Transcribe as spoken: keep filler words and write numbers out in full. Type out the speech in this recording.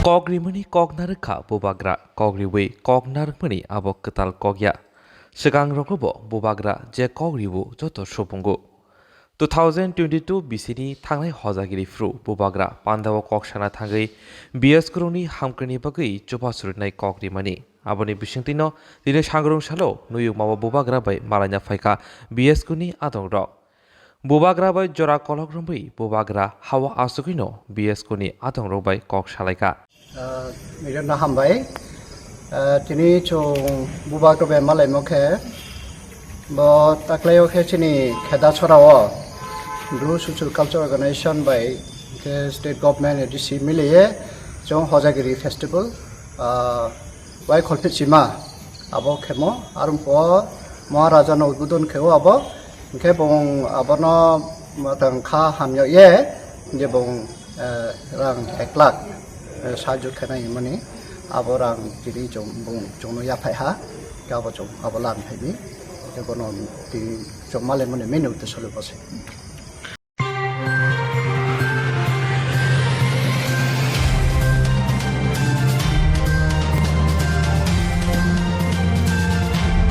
Kok rimani kok narwkha bubagra, kok riwi kok narwkmani abo kwtal kok ya. Swkangrokno bo bubagra je kok riwo joto subungo. Two thousand twenty-two bisini thangnai hojagiri phru bubagra pandao kok sana thangwi B S kurungni hamkrini bagwi chubachu rinai kok rimani. Aboni bisingtwino tini sangrung salo nuyukmao bubagra bai malaina phaikha B S kuni adongrok. Bubagra bai jora kolok romwi bubagra hawa asugwino B S kuni adongrok bai kok salaikha. Ah, Mirena hambai. Ah, tini chwng bubagra bai malaimo khe bo taklaio khe chini Kheda Chorao Bru Social Culture Organization bai khe state government A D C miliye chwng Hojagiri festival, ah, Wai Kholphit Sima abo khemo arumpo Maharaja no udbodon kheo abo, hingkhe bong abono matang kha hamya ye je bong, eh, rang ek lakh, eh, sahajyo khenai hwnmani abo rang tini chwng bong chwngno yaphai ha, khe abo chwng abo lan phaimi, khe bono tini chwng malaimani main uddesho le bose.